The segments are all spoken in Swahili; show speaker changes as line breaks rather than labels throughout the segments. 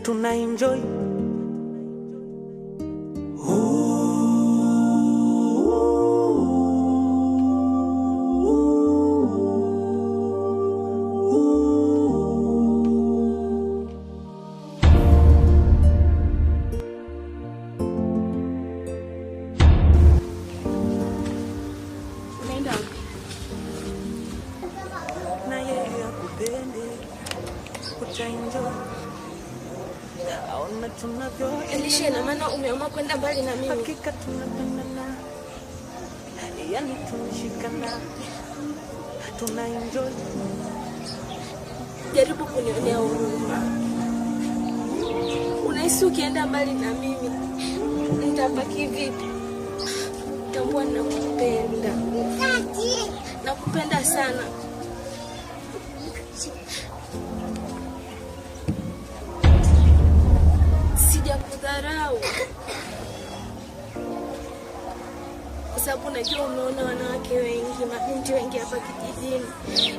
Tuna enjoy. Na yeye akupende, utaenjoy. Aona tunavyo.
Elisha, ina maana umeamua kwenda mbali na mimi?
Hakika tunapendana, yani tunashikana, tuna enjoy.
Jaribu kunionea huruma. Unahisi ukienda mbali na mimi nitabaki vipi? Tambua nakupenda. Nakupenda sana. Sijakudharau kwa sababu najua umeona wanawake wengi, mabinti wengi hapa kijijini,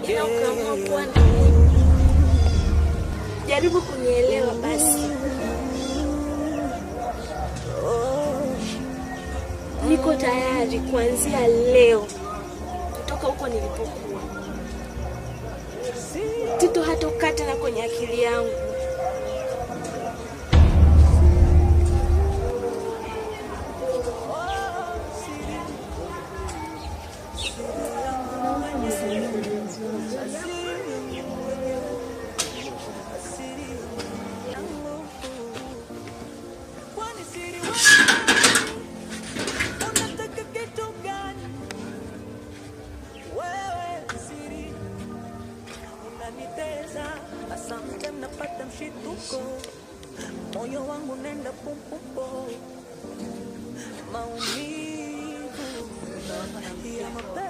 ila ukaamua kuwa na mimi. Jaribu kunielewa basi. Niko tayari kuanzia leo kutoka huko nilipokuwa. Tito hatokaa tena kwenye akili yangu.
Unataka kitu gani? Wewe siri unanitesa, asante, napata mshituko, moyo wangu nenda pum pum pum, maumivu ya mapenzi.